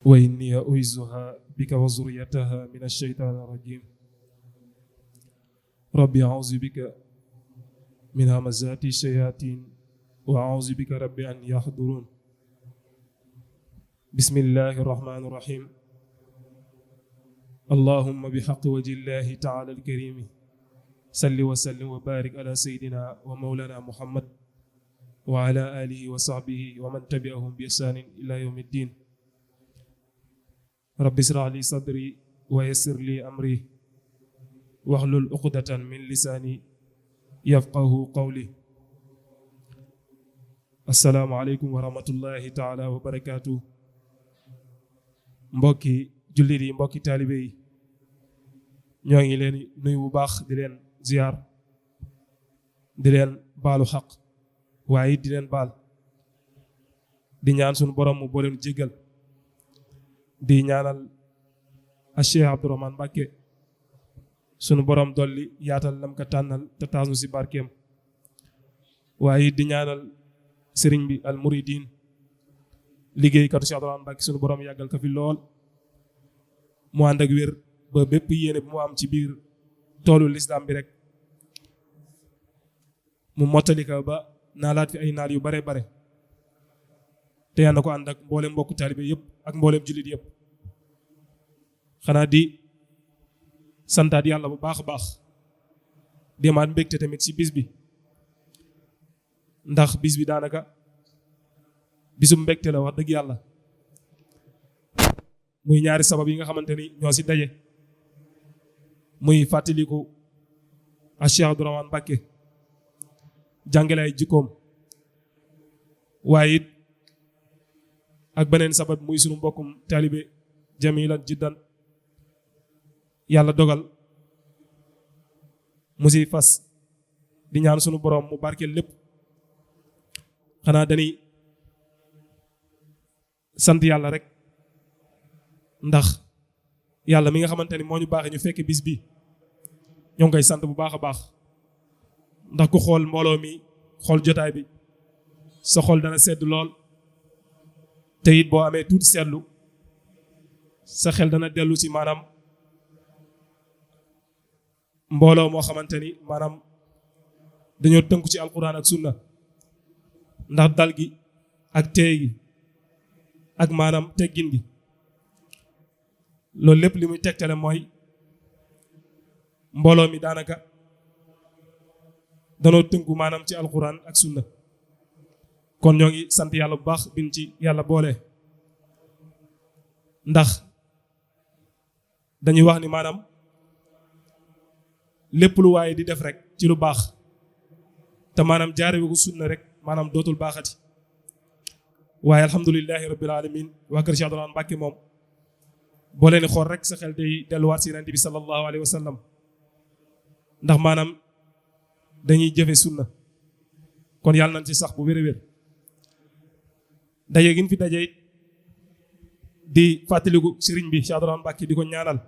وإني أعيذها بك وذريتها من الشيطان الرجيم ربي أعوذ بك من همزات الشياطين وأعوذ بك ربي أن يحضرون بسم الله الرحمن الرحيم اللهم بحق وجه الله تعالى الكريم صل وسلم وبارك على سيدنا ومولانا محمد وعلى آله وصحبه ومن تبعهم بإحسان إلى يوم الدين رب اشرح لي صدري ويسر لي أمري واحلل عقدة من لساني يفقه قولي السلام عليكم ورحمة الله تعالى وبركاته mbokki jullit yi mbokki taalibe yi ñoo ngi leen nuyu bu baax di leen ziyaar di leen baalu xaq waaye di leen baal di ñaan sunu borom mu booleen jéggal di ñaanal a Cheikh Abdou Rahmane Mbacke sunu borom dolli yaatal lam ka tànnal te taasu si barkeem waaye di ñaanal sëriñ bi al muridin liggéeykatu Cheikh Abdou Rahmane Mbacke sunu borom yàggal ko fi lool mu ànd ak wér ba bépp yéene bu mu am ci biir toolu lislaam bi rek mu mottali ko ba naalaat fi ay naal yu bare bare te yàlla na ko ànd ak mboolem mbokku taalibe yëpp ak mboolem jullit yëpp xanaa di santaat yàlla bu baax a baax demaat mbégte tamit ci bis bi ndax bis bi daanaka bisum mbégte la wax dëgg yàlla muy ñaari sabab yi nga xamante ni ñoo ci daje muy fàttaliku a Cheikh Abdou Rahmane Mbacke jàngale ay jikkoom waaye it ak beneen sabab muy sunu mbokkum taalibe jamilan jiddan yàlla dogal mu ci fas di ñaan sunu borom mu barkeel lépp xanaa dañuy sant yàlla rek ndax yàlla mi nga xamante ni moo ñu baaxee ñu fekk bis bi ñoo ngi koy sant bu baax a baax ndax ku xool mbooloo mi xool jotaay bi sa xol dana sedd lool te it boo amee tuuti seetlu sa xel dana dellu ci maanaam mbooloo moo xamante ni maanaam dañoo tënku ci alquran ak sunna ndax dal gi ak teey gi ak maanaam teggin gi loolu lépp li muy tegtale mooy mbooloo mi daanaka danoo tënku maanaam ci alquran ak sunna kon ñoo ngi sant yàlla bu baax bin ci yàlla boole ndax dañuy wax ni maanaam lépp lu waaye di def rek ci lu baax te maanaam jaarewu ko sunna rek maanaam dootul baaxati waaye alhamdulillahi rabbil alamin waa kër Cheikh Abdou Rahmane Mbacke moom boo leen xool rek sa xel day delluwaat si yonent bi sallallahu alayhi wa sallam ndax maanaam dañuy jëfe sunna kon yàlla nañ ci sax bu wér-wér daje gi fi daje di fàttaliku sëriñ bi Cheikh Abdou Rahmane Mbacke di ko ñaanal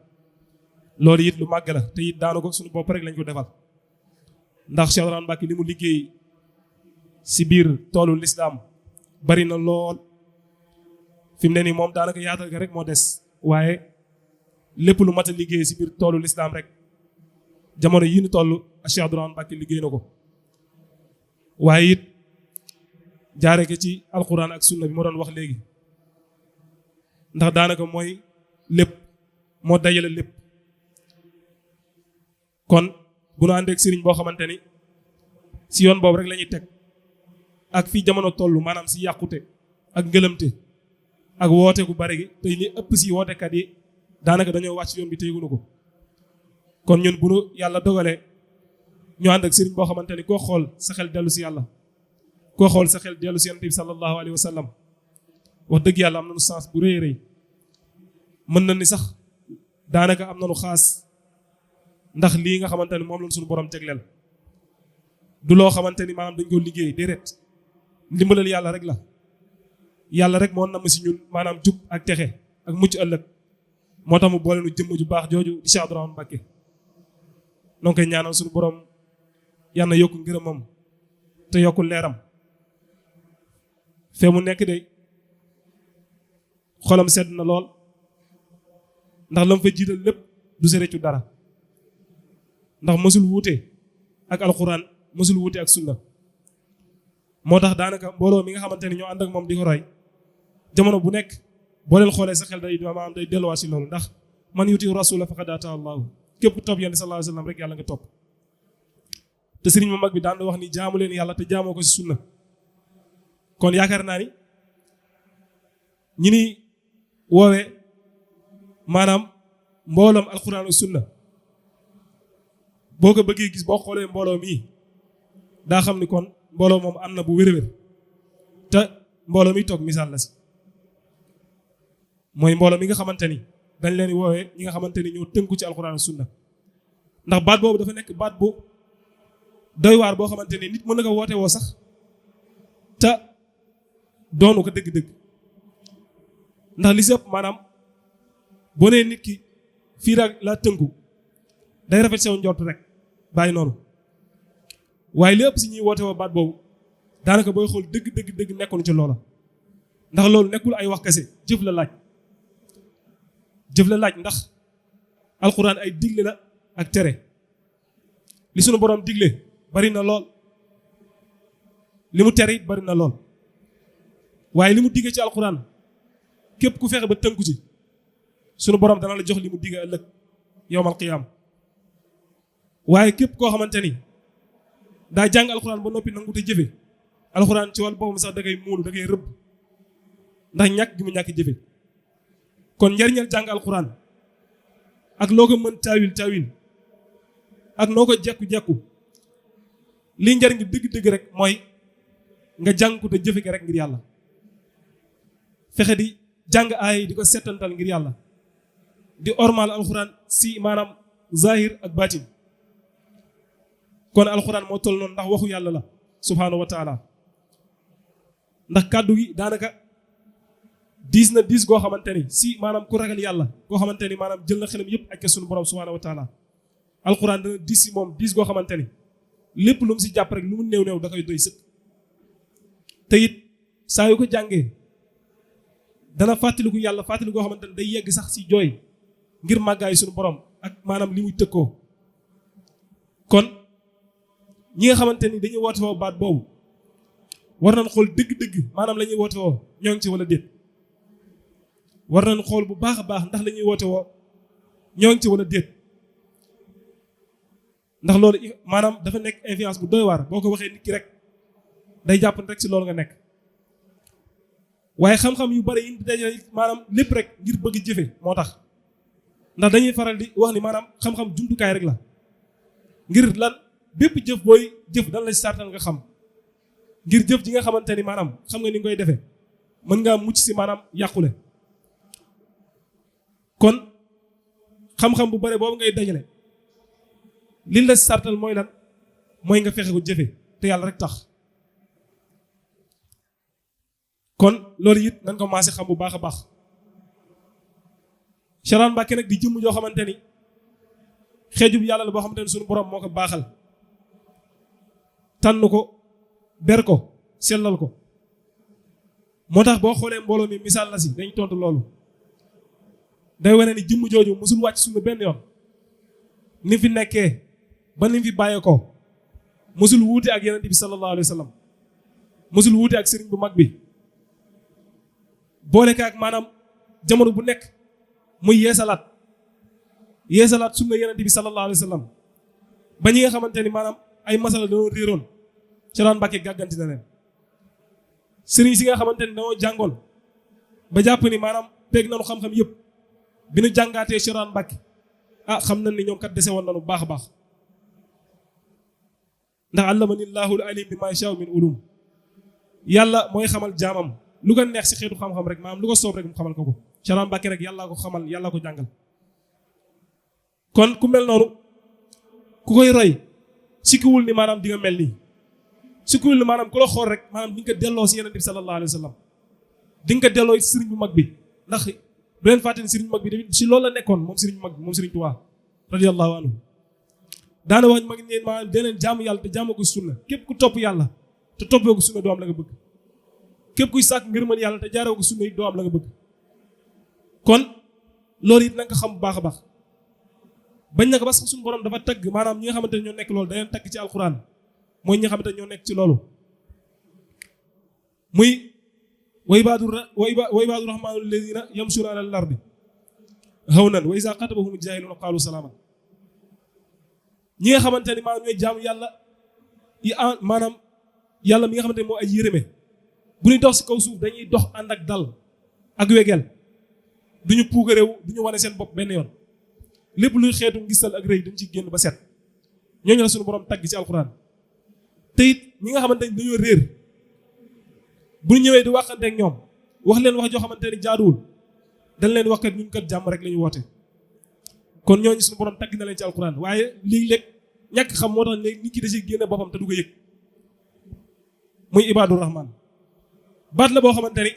loolu it lu màgg la te it daanu ko suñu bopp rek lañ ko defal ndax Cheikh Abdou Rahmane Mbacke li mu liggéey si biir toolu lislaam bari na lool fi mu ne nii moom daanaka yaatal ga rek moo des waaye lépp lu mat a liggéey si biir toolu lislaam rek jamono yii nu toll Cheikh Abdou Rahmane Mbacke liggéey na ko waaye it jaare ko ci alquran ak sunna bi ma doon wax léegi ndax daanaka mooy lépp moo dajale lépp kon bu nu àndeek sëriñ boo xamante ni si yoon boobu rek la ñuy teg ak fii jamono toll maanaam si yàqute ak ngëlëmte ak woote gu bari gi tey li ëpp si wootekat yi daanaka dañoo wàcc yoon bi te yëgunu ko kon ñun bu nu yàlla dogalee ñu ànd ak sëriñ boo xamante ni koo xool sa xel dellu si yàlla koo xool sa xel dellu si yonent bi sallallahu alayhi wa sallam wax dëgg yàlla am nañu sens bu rëy rëy mën na ni sax daanaka am nañu xaas ndax lii nga xamante ni moom lañ suñu borom tegleel du loo xamante ni maanaam dañ ko liggéey déedéet ndimbalal yàlla rek la yàlla rek moo namm si ñun maanaam jub ak texe ak mucc ëllëg moo tax mu boole nu jëmm ju baax jooju di Cheikh Abdou Rahmane Mbacke noo ngi koy ñaanal suñu borom yàlla na yokku ngërëmam te yokku leeram fee mu nekk de xolam sedd na lool ndax la mu fa jiital lépp du si rëccu dara ndax mësul wuute ak alxuraan mësul wuute ak sunna moo tax daanaka mbooloo mi nga xamante ni ñoo ànd ak moom di ko roy jamono bu nekk boo leen xoolee sa xel day maanaam day delluwaat si loolu ndax man yuti rasula faqad ata allahu képp topp yonent sallallahu alayhi wasallam rek yàlla nga topp te sëriñ ma mag bi daan wax ni jaamu leen yàlla te jaamoo ko si sunna kon yaakaar naa ni ñi ni woowee maanaam mbooloom alxuraan ak sunna boo ko bëggee gis boo xoolee mbooloo mii daa xam ni kon mbooloo moom am na bu wér-wér te mbooloo mi toog misaal la si mooy mbooloo mi nga xamante ni dañ leen di woowee ñi nga xamante ni ñoo tënku ci alxuraan ak sunna ndax baat boobu dafa nekk baat bu doy waar boo xamante ni nit mën na ko woote woo sax te doonu ko dëgg-dëgg ndax li si ëpp maanaam boo nee nit ki fii rek laa tënku day rafet sew njort rek bàyyi noonu waaye li ëpp si ñuy woote woo baat boobu daanaka booy xool dëgg nekkoon ci loola ndax loolu nekkul ay wax kese jëf la laaj ndax alxuraan ay digle la ak tere li sunu borom digle bari na lool li mu tere it bari na lool waaye li mu digge ci alxuraan képp ku fexe ba tënku ci sunu borom dana la jox li mu digge ëllëg yowmal qiyaam waaye képp koo xamante ni daa jàng alxuraan ba noppi nangu te jëfe alxuraan ci wàllu boppam sax da koy muulu da koy rëbb ndax ñàkk gi mu ñàkk jëfe kon njariñal jàng alxuraan ak loo ko mën taawil ak noo ko jekku li njariñ gi dëgg rek mooy nga jàng ko te jëfe ko rek ngir yàlla fexe di jàng aay di ko settantal ngir yàlla di ormal alxuraan si maanaam zahir ak baatin kon alxuraan moo toll noonu ndax waxu yàlla la subhaanahu wa taala ndax kàddu gi daanaka diis na diis goo xamante ni si maanaam ku ragal yàlla goo xamante ni maanaam jël na xelam yëpp ak sunu borom subhaanahu wa taala alxuraan dana diis si moom diis goo xamante ni lépp lu mu si jàpp rek lu mu néew da koy doy sëkk te it saa yu ko jàngee dana fàttaliku yàlla fàttaliku goo xamante ni day yegg sax si jooy ngir màggaayu sunu borom ak maanaam li muy tëkkoo kon ñi nga xamante ni dañuy woote woo baat boobu war nañ xool dëgg maanaam la ñuy woote woo ñoo ngi ci wala déet war nañ xool bu baax a baax ndax la ñuy woote woo ñoo ngi ci wala déet ndax loolu maanaam dafa nekk influence bu doy waar boo ko waxee nit ki rek day jàpp rek ci loolu nga nekk waaye xam-xam yu bari yi dajale maanaam lépp rek ngir bëgg jëfe moo tax ndax dañuy faral di wax ni maanaam xam-xam jumtukaay rek la ngir lan bépp jëf booy jëf dan la ci sartal nga xam ngir jëf ji nga xamante ni maanaam xam nga ni nga koy defee mën ngaa mucc si maanaam yàqule kon xam-xam bu bare boobu ngay dajale li la sartal mooy lan mooy nga fexe ko jëfe te yàlla rek tax kon loolu it nañ ko maase xam bu baax a baax Cheikh Mbacke nag di jëmm joo xamante ni xeejub yàlla la boo xamante ni suñu borom moo ko baaxal tànn ko ber ko sellal ko moo tax boo xoolee mbooloo mi misaal la si dañ tontu loolu day wane ni jëmm jooju musul wàcc suñu benn yoon ni fi nekkee ba ni fi bàyyeekoo musul wuute ak yonent bi sallallahu alayhi wa sallam musul wuute ak sëriñ bu mag bi boole ko ak maanaam jamono bu nekk muy yeesalaat sunna yonent bi sallallahu alayhi wa sallam ba ñi nga xamante ni maanaam ay masala dañoo réeroon Cheikh Mbacke gàgganti na leen sëriñ si nga xamante ni dañoo jàngoon ba jàpp ni maanaam peeg nañu xam-xam yëpp bi nu jàngaatee Cheikh Mbacke xam nañ ni ñoom kat dese woon nañu baax a baax ndax allamani llahul alim bi ma yashaa min ulum yàlla mooy xamal jaamam lu ko neex si xeetu xam-xam rek maanaam lu ko soob rek mu xamal ko Cheikh Mbacke rek yàllaa ko xamal yàllaa ko jàngal kon ku mel noonu ku koy roy sikkiwul ni maanaam di nga mel nii sikkiwul ni maanaam ku la xool rek maanaam di nga ko delloo si yonent bi sallallahu alayhi wa sallam di nga ko delloo sëriñ bu mag bi ndax bu leen fàtte ni sëriñ bu mag bi tamit si loolu la nekkoon moom sëriñ bu mag bi moom sëriñ Tuubaa radiyallahu anhu daana wax mag neen maanaam deneen jaamu yàlla te jaamoo ko sunna képp ku topp yàlla te toppoo ko sunna doo am la nga bëgg képp kuy sàkk ngërëmal yàlla te jaaroo ko sunna it doo am la nga bëgg kon loolu it na nga xam bu baax a baax bañ na ko ba sax suñu borom dafa tagg maanaam ñi nga xamante ne ñoo nekk loolu da leen tagg ci alquran mooy ñi nga xamante ne ñoo nekk ci loolu muy wa ibaadu rahmaanu alladina yamshuuna ala al-ardi hawnan wa iza xatabahum jaahiluuna qaalu salaaman ñi nga xamante ne maanaam ñooy jaamu yàlla maanaam yàlla mi nga xamante ne moo ay yërëme bu ñuy dox si kaw suuf dañuy dox ànd ak dal ak wegeel duñu puukareewu duñu wane seen bopp benn yoon lépp luy xeetu ngistal ak rëy dañ ci génn ba set ñooñu la suñu borom tagg ci alxuraan te it ñi nga xamante ne dañoo réer bu ñu ñëwee di waxante ak ñoom wax leen wax joo xamante ne jaaduwul dañ leen wax kat ñun kat jàmm rek la ñu woote kon ñooñu suñu borom tagg na leen ci alxuraan waaye léeg-léeg ñàkk xam moo tax léegi nit ki da ciy génne boppam te du ko yëg muy ibaadu rahmaan baat la boo xamante ni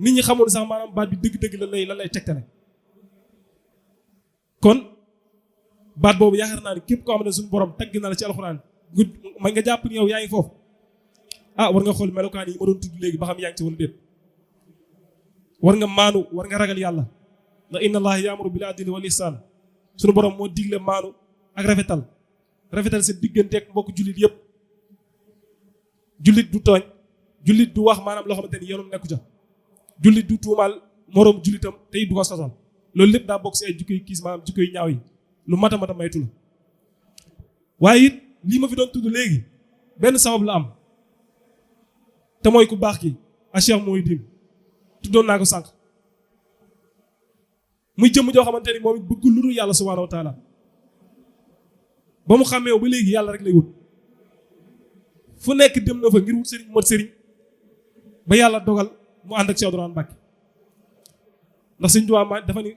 nit ñi xamul sax maanaam baat bi dëgg-dëgg lan lay tegtale kon baat boobu yaakaar naa ni képp koo xam ne suñu borom tagg na la ci alxuraan man nga jàpp ni yow yaa ngi foofu war nga xool melokaan yi ma doon tudd léegi ba xam yaa ngi ci wala déet war nga maanu war nga ragal yàlla ndax inna allaha yaamuru bil adli wal ihsan suñu borom moo digle maanu ak rafetal sa digganteeg mbokk jullit yëpp jullit du tooñ jullit du wax maanaam loo xamante ni yoonam nekku ca jullit du tuumaal moroom jullitam te it du ko sosal loolu lépp daa bokk si ay jikkoy kiis maanaam jikkoy ñaaw yi lu mata maytu la waaye it lii ma fi doon tudd léegi benn sabab la am te mooy ku baax ki a Cheikh Mouhidine tuddoon naa ko sànq muy jëmm joo xamante ni moom it bëggul lu dul yàlla subhaanahu wa taala ba mu xàmmee ba léegi yàlla rek lay wut fu nekk dem na fa ngir wut sëriñ mot sëriñ ba yàlla dogal mu ànd ak Cheikh Abdou Rahmane Mbacke ndax Sëriñ Tuubaa dafa ni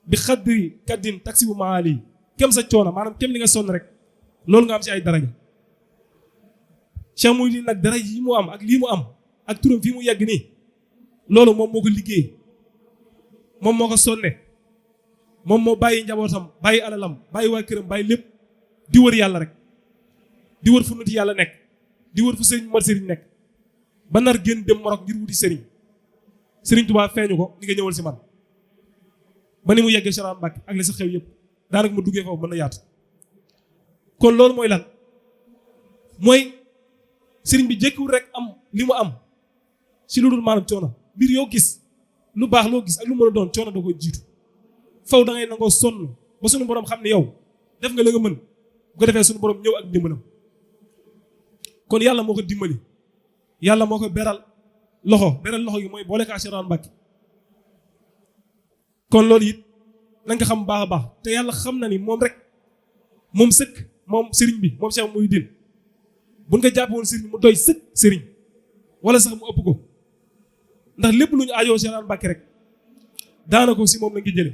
bi xaddiri kaddin taksi bu maali kem sa coono maanaam kem li nga sonn rek loolu nga am ci ay daraja Cheikh Mouhidine nag daraja yi mu am ak lii mu am ak turam fii mu yegg nii loolu moom moo ko liggéey moom moo ko sonne moom moo bàyyi njabootam bàyyi alalam bàyyi waa këram bàyyi lépp di wër yàlla rek di wër fu nit yàlla nekk di wër fu sëriñ mat sëriñ nekk ba nar génn dem Maroc ngir wuti sëriñ Tuubaa feeñu ko ni nga ñëwal si man ba ni mu yeggee Cheikh Mbacke ak li sa xew yëpp daanaka mu duggee foofu mën na yaatu kon loolu mooy lan mooy sëriñ bi jékkiwul rek am li mu am si lu dul maanaam coono mbir yoo gis lu baax loo gis ak lu mën a doon coono da koy jiitu faw da ngay nangoo sonn ba suñu borom xam ne yow def nga la nga mën bu ko defee suñu borom ñëw ak dimbalam kon yàlla moo ko dimbali yàlla moo ko beral loxo gi mooy boole kaa Cheikh Mbacke kon loolu it na nga xam baax a baax te yàlla xam na ni moom rek moom sëkk moom sëriñ bi moom Cheikh Mouhidine buñ ko jàpp woon sëriñ mu doy sëkk sëriñ wala sax mu ëpp ko ndax lépp lu ñu aajoo Cheikh Mbacke rek daana ko si moom la ngi jële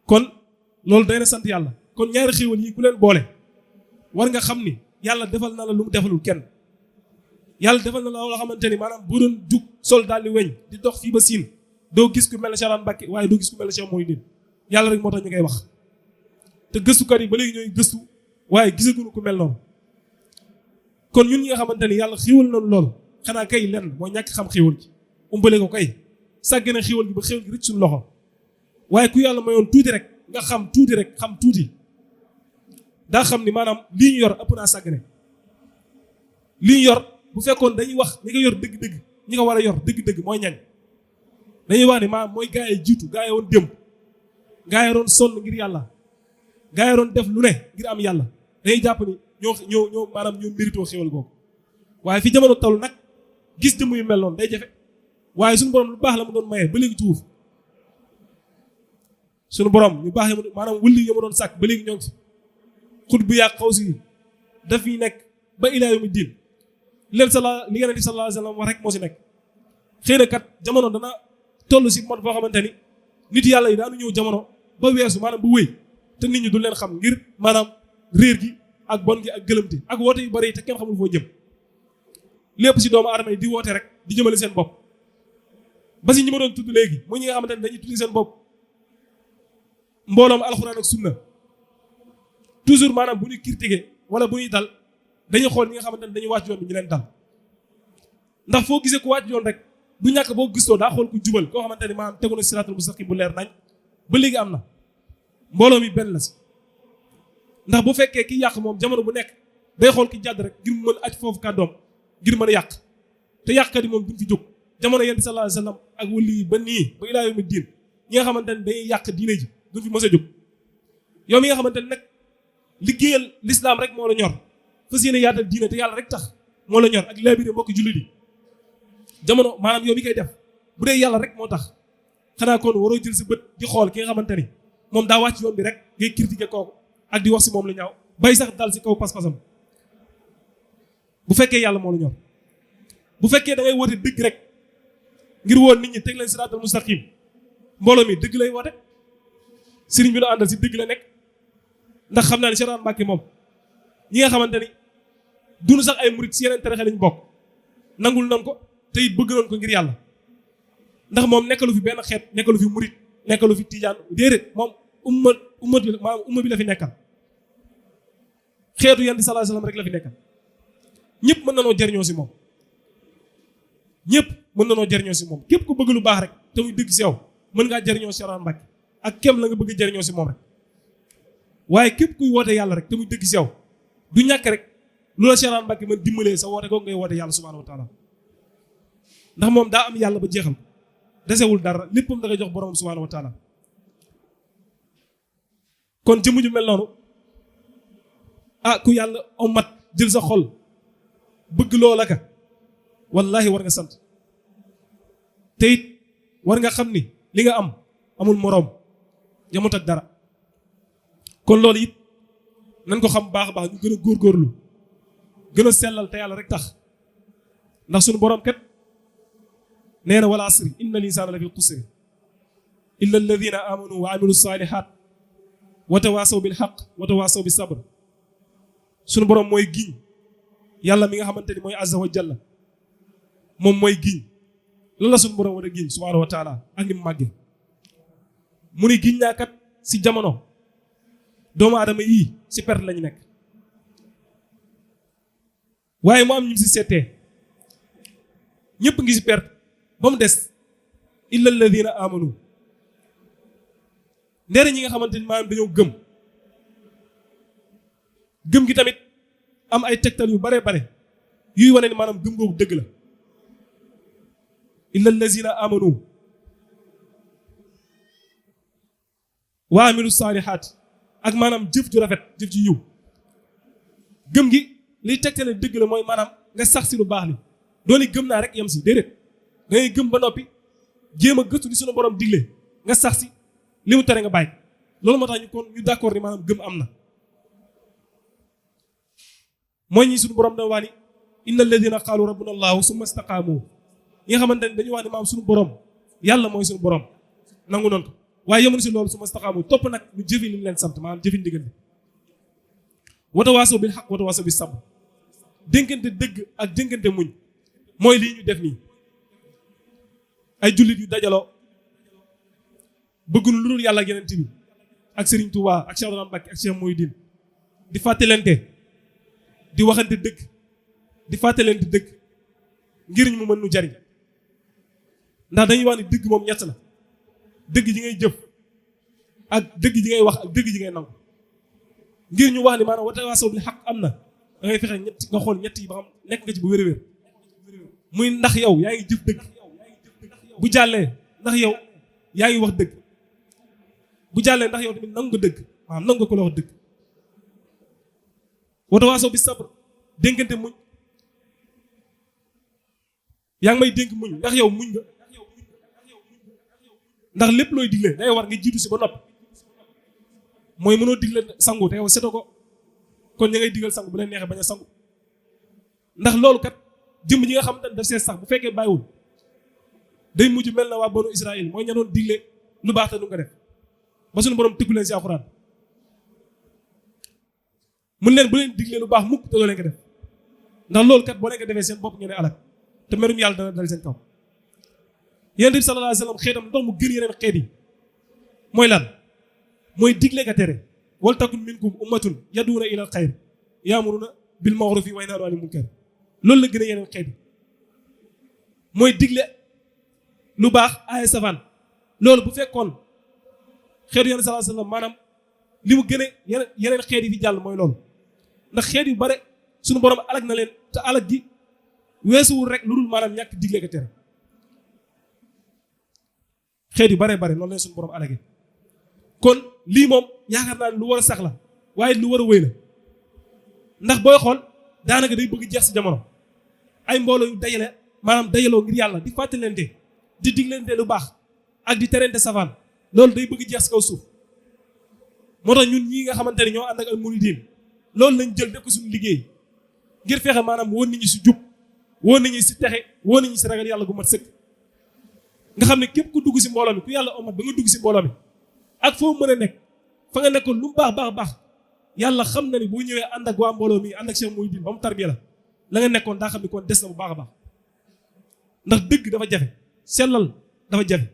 kon loolu day na sant yàlla kon ñaari xéewal yi ku leen boole war nga xam ni yàlla defal na la lu mu defalul kenn yàlla defal na la loo xamante ni maanaam boo doon jug sol daal di weñ di dox fii ba siin doo gis ku mel ne Cheikh Mbacke waaye doo gis ku mel ne Cheikh Mouhidine yàlla rek moo tax ñu koy wax te gëstukat yi ba léegi ñooy gëstu waaye gisaguñu ku mel noonu kon ñun ñi nga xamante ni yàlla xéewal nañu lool xanaa kay lenn mooy ñàkk xam xéewal gi umbale ko kay sàgg na xéewal gi ba xéewal gi rëcc suñu loxo waaye ku yàlla mayoon tuuti rek nga xam tuuti rek xam tuuti daa xam ni maanaam lii ñu yor ëpp naa sàgg ne lii ñu yor bu fekkoon dañuy wax ñi ko yor dëgg-dëgg ñi ko war a yor dëgg-dëgg mooy ñañ dañuy wax ni maanaam mooy gaa yi jiitu gaa yi woon démb gaa yi doon sonn ngir yàlla gaa yi doon def lu ne ngir am yàlla dañuy jàpp ni ñoo maanaam ñoo mérito xéwal googu waaye fi jamono toll nag gis jëmm yu mel noonu day jafe waaye suñu borom lu baax la mu doon maye ba léegi tuuf suñu borom ñu baax maanaam wulli ya ma doon sàkk ba léegi ñoo ngi fi xut bu yàq xaw si daf yi nekk ba ilaa yawmi diin leen li Yonent bi sallallahu alayhi wa sallam wax rek moo si nekk xëy na kat jamono dana toll si mot boo xamante ni nit yàlla yi daanu ñëw jamono ba weesu maanaam ba wéy te nit ñi du leen xam ngir maanaam réer gi ak bon gi ak gëlëmte ak woote yu bari te kenn xamul foo jëm lépp si doomu aadama yi di woote rek di jëmale seen bopp ba si ñi ma doon tudd léegi muy ñi nga xamante ne dañuy tuddi seen bopp mbooloom alxuraan ak sunna toujours maanaam bu ñuy critiquer wala bu ñuy dal dañuy xool ñi nga xamante ne dañuy wàcc yoon bi ñu leen dal ndax foo gisee ku wàcc yoon rek du ñàkk boo gistoo daa xool ku jubal koo xamante ne maanaam tegu na siraatul mustaqim bu leer nañ ba léegi am na mbooloo mi benn la si ndax bu fekkee ki yàq moom jamono bu nekk day xool ki jàdd rek ngir mu mën aj foofu kàddoom ngir mën a yàq te yàqkat yi moom duñ fi jóg jamono yonent sallallahu alayhi wasallam ak wali yi ba nii ba ilaa yawmi diin ñi nga xamante ne dañuy yàq diine ji duñ fi mës a jóg yow mi nga xamante ne nag liggéeyal l'islam rek moo la ñor fas yéene yaatal diine te yàlla rek tax moo la ñor ak laabire mbokki jullit yi jamono maanaam yow mi koy def bu dee yàlla rek moo tax xanaa kon waroo jël sa bët di xool ki nga xamante ni moom daa wàcc yoon bi rek ngay critiquer kooku ak di wax si moom la ñaaw bay sax dal si kaw pas-pasam bu fekkee yàlla moo la ñor bu fekkee da ngay woote dëgg rek ngir woon nit ñi teg leen siraatal mustaqim mbooloo mi dëgg lay woote sëriñ bi nu àndal si dëgg la nekk ndax xam naa ne Cheikh Abdou Mbacke moom ñi nga xamante ni dunu sax ay murit si yeneen tarixa lañ bokk nangul nan ko te it bëgg nañ ko ngir yàlla ndax moom nekkalu fi benn xeet nekkalu fi murit nekkalu fi tijaan déedéet moom umma bi la fi nekkal xeetu yonent bi sallallahu alayhi wasallam rek la fi nekkal ñëpp mën na noo jariñoo si moom ñëpp mën na noo jariñoo si moom képp ku bëgg lu baax rek te muy dëgg si yow mën ngaa jariñoo Cheikh Abdou Mbacke ak kem la nga bëgg jariñoo si moom rek waaye képp kuy woote yàlla rek te muy dëgg si yow du ñàkk rek loola Cheikh Abdou Mbacke mën dimbalee sa woote googu ngay woote yàlla subhanahu wa taala ndax moom daa am yàlla ba jeexal desewul dara léppam da ngay jox borom subhanahu wa taala kon jëmm ju mel noonu ah ku yàlla omat jël sa xol bëgg loola ka wallahi war nga sant te it war nga xam ni li nga am amul moroom yamut ak dara kon loolu it nañ ko xam baax a baax ñu gën a góorgóorlu gën a sellal te yàlla rek tax ndax suñu borom kat nee na wal asri inna al insana la fi xusri illa alladina amanu wa amilu salihat wa tawasaw bil haqq wa tawasaw bis sabr suñu borom mooy giñ yàlla mi nga xamante ni mooy azza wa jalla moom mooy giñ lan la suñu borom war a giñ subhanahu wa taala ak ni mu màggee mu ni giñ naa kat si jamono doomu aadama yii si perte lañu nekk waaye mu am ñu si seetee ñëpp ngi si perte ba mu des illa alladina amanu ndeere ñi nga xamante ni maanaam dañoo gëm gi tamit am ay tegtal yu bare bare yuy wane ni maanaam gëm googu dëgg la illa alladina amanu wa amilu saalihaat ak maanaam jëf ju rafet jëf ju yiw gëm gi liy tegtale dëgg la mooy maanaam nga sax si lu baax li dooni gëm naa rek yem si déedéet da ngay gëm ba noppi jéem a gëstu li sunu borom digle nga sax si li mu tere nga bàyyi loolu moo tax ñu kon ñu d'accord ni maanaam gëm am na mooy ñi sunu borom da wax ni inna alladina qaalu rabbuna allahu summa istaqaamu ñi nga xamante ne dañu wax ni maanaam sunu borom yàlla mooy sunu borom nangu noonu ko waaye yemuñu si loolu summa istaqaamu topp nag ñu jëfi li leen sant maanaam jëfi ndigal bi watawaasaw bil haqq watawaasaw bis sabr dénkante dëgg ak dénkante muñ mooy lii ñu def nii ay jullit yu dajaloo bëgguñu lu dul yàlla ak yeneen bi ak Serigne Touba ak Cheikh Abdou Rahmane Mbacke ak Cheikh Mouhidine di fàttalante di waxante dëgg di fàttalante dëgg ngir ñu mu mën nu jariñ ndax dañuy wax ni dëgg moom ñett la dëgg ji ngay jëf ak dëgg ji ngay wax ak dëgg ji ngay nangu ngir ñu wax ni maanaam watawaasaw bil haqq am na da ngay fexe ñett nga xool ñett yi ba xam nekk nga ci bu wér-wér muy ndax yow yaa ngi jëf dëgg bu jàllee ndax yow yaa ngi wax dëgg bu jàllee ndax yow tamit nangu nga dëgg maanaam nangu nga ko la wax dëgg watawaasaw bis sabr dénkante muñ yaa ngi may dénk muñ ndax yow muñ nga ndax lépp looy digle day war nga jiitu si ba noppi mooy mënoo digle sangu te yow seto ko kon ña ngay digal sangu bu leen neexee bañ a sangu ndax loolu kat jëmm ji nga xam ne daf see sax bu fekkee bàyyiwul day mujj mel na waa banu Israël mooy ña doon digle lu baax te du nga def ba suñu borom tëggu leen si alxuraan mun leen bu leen digle lu baax mukk te doo leen ko def ndax loolu kat boo leen ko defee seen bopp ngeen alak te merum yàlla dana dal seen kaw yonent bi sallallahu alayhi wa sallam xeetam ndox mu gën yeneen xeet yi mooy lan mooy digle ka tere wal takun minkum ummatun yaduuna ila al xayr yaamuruna bil ma'rufi wa yanhawna anil munkar loolu la gën a yeneen xeet yi mooy digle lu baax aaye safaan loolu bu fekkoon xeetu yonent sallallahu alayhi wa sallam maanaam li mu gën a yeneen xeet yi fi jàll mooy loolu ndax xeet yu bare suñu borom alag na leen te alag gi weesuwul rek lu dul maanaam ñàkk digle ka tere xeet yu bare bare loolu leen suñu borom alage kon lii moom yaakaar naa ne lu war a sax la waaye lu war a wéy la ndax booy xool daanaka day bëgg jeex si jamono ay mbooloo yu dajale maanaam dajaloo ngir yàlla di fàttalente di diglente lu baax ak di terente safaan loolu day bëgg jeex si kaw suuf moo tax ñun ñii nga xamante ne ñoo ànd ak al muridin loolu lañ jël def ko suñu liggéey ngir fexe maanaam woon nit ñi si jub woon nit ñi si texe woon nit ñi si ragal yàlla gu mat sëkk nga xam ne képp ku dugg si mbooloo mi ku yàlla omat ba nga dugg si mbooloo mi ak foo mën a nekk fa nga nekkoon lu mu baax yàlla xam na ni boo ñëwee ànd ak waa mbooloo mi ànd ak Cheikh Mouhidine ba mu tarbiya la nga nekkoon daa xam ni kon des na bu baax a baax ndax dëgg dafa jafe sellal dafa jafe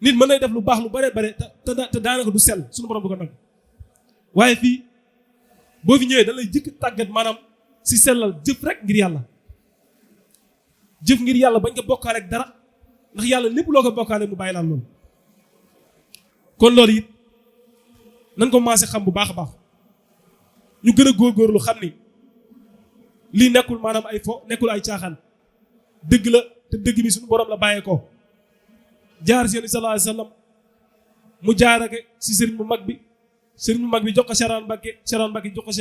nit mën nay def lu baax lu bare te daanaka du sell suñu borom du ko nag waaye fii boo fi ñëwee da lay jëkk tàggat maanaam si sellal jëf rek ngir yàlla jëf ngir yàlla bañ ko bokkaale rek dara ndax yàlla lépp loo ko bokkaale mu bàyyi laal loolu kon loolu it nan ko maase xam bu baax a baax ñu gën a góorgóorlu xam ni lii nekkul maanaam ay fo nekkul ay caaxaan dëgg la te dëgg bi suñu borom la bàyyee ko jaar si yéen sallallahu alayhi wa sallam mu jaarake si sëriñ bu mag bi jox ko Cheikh Mbacke jox ko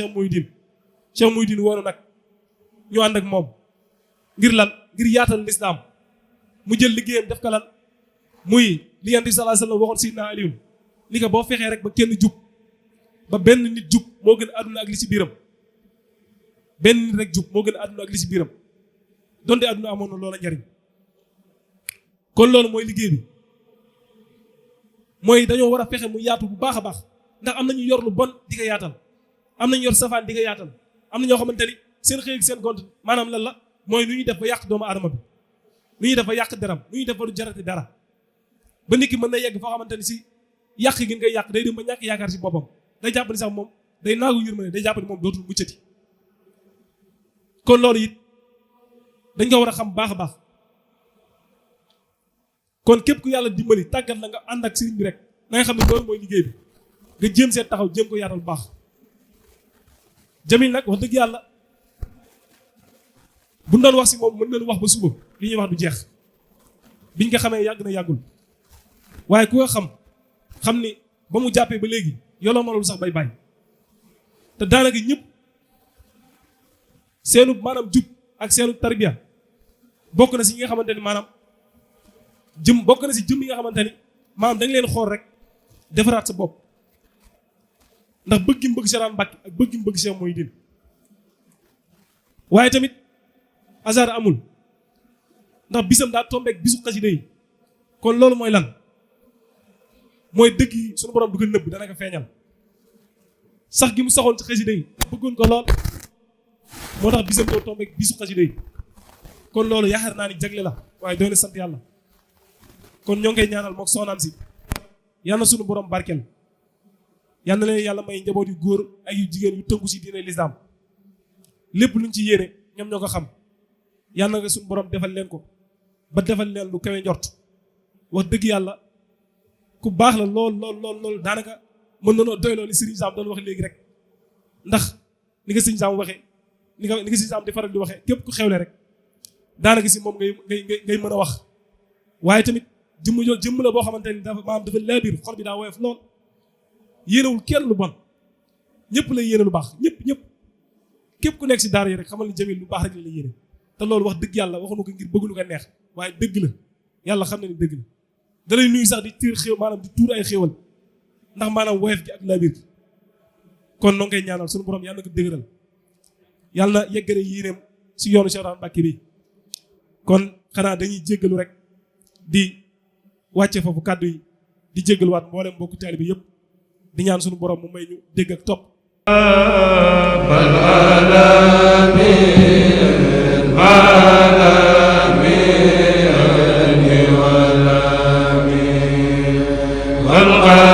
Cheikh Mouhidine woonu nag ñu ànd ak moom ngir lan ngir yaatal lislaam mu jël liggéeyam def ko lan muy li yonent bi sallallahu alayhi wa sallam waxoon Sidna Aliyu ni ko boo fexee rek ba kenn jub ba benn nit jub moo gën àdduna ak li ci biiram benn nit rek jub moo gën àdduna ak li ci biiram donte àdduna amoon na loola njariñ kon loolu mooy liggéey bi mooy dañoo war a fexe mu yaatu bu baax a baax ndax am nañu yor lu bon di ko yaatal am nañu yor safaan di ko yaatal am na ñoo xamante ni seen xëy ak seen gont maanaam lan la mooy nu ñuy def ba yàq doomu aadama bi nu ñuy def ba yàq deram nu ñuy def ba du jarati dara ba nit ki mën na yegg foo xamante ni si yàq gi ngay yàq day dem ba ñàkk yaakaar si boppam day jàpp ni sax moom day naagu yërmande day jàpp ni moom dootul muccati kon loolu it dañ ko war a xam baax a baax kon képp ku yàlla dimbali tàggat la nga ànd ak sëriñ bi rek na nga xam ne loolu mooy liggéey bi nga jéem seen taxaw jéem ko yaatal bu baax Jamil nag wax dëgg yàlla bu doon wax si moom mën nañu wax ba suba li ñuy wax du jeex biñ ko xamee yàgg na yàggul waaye ku ko xam ni ba mu jàppee ba léegi yoloo malul sax bay bàyyi te daanaka ñëpp seenu maanaam jub ak seenu tarbiya bokk na si ñi nga xamante ni maanaam bokk na si jëm yi nga xamante ni maanaam da nga leen xool rek defaraat sa bopp ndax bëgg mu bëgg Cheikh Mbacke ak bëgg mu bëgg Cheikh Mouhidine waaye tamit hasard amul ndax bisam daa tombeek bisu xasida yi kon loolu mooy lan mooy dëgg yi suñu borom du ko nëbb dana ko feeñal sax gi mu saxoon ci xasida yi bëggoon ko lool moo tax bisam doo tombeek bisu xasida yi kon loolu yaakaar naa ni jagle la waaye doy na sant yàlla kon ñoo ngi koy ñaanal mook soxnaam si yal na suñu borom barkeel yal na leen yàlla may njaboot yu góor ak yu jigéen yu tënku si diine lislaam lépp luñ ci yéene ñoom ñoo ko xam yal na nga suñu borom defal leen ko ba defal leen lu kawe njort wax dëgg yàlla ku baax la lool daanaka mën na noo doy loolu li Serigne Sam doon wax léegi rek ndax ni nga Serigne Sam waxee ni nga Serigne Sam di faral di waxee képp ku xewle rek daanaka si moom ngay mën a wax waaye tamit jëmm la boo xamante ni dafa maanaam dafa laabir xol bi daa woyof lool yéenewul kenn lu bon ñëpp lay yéene lu baax ñëpp képp ku nekk si daara yi rek xamal ni Jamil lu baax rek la yéene te loolu wax dëgg yàlla waxuñu ko ngir bëgg lu ko neex waaye dëgg la yàlla xam na ni dëgg la da lay nuyu sax di tiir xéw maanaam di tuur ay xéwal ndax maanaam woyof gi ak laabir gi kon noo ngi koy ñaanal suñu borom yàlla na ko dëgëral yàlla na yeggale yéeneem si yoonu Cheikh Mbacke bi kon xanaa dañuy jéggalu rek di wàcce foofu kàddu yi di jéggaluwaat mboolem mbokku taalibe bi yëpp di ñaan suñu borom mu may ñu dégg ak topp والقلب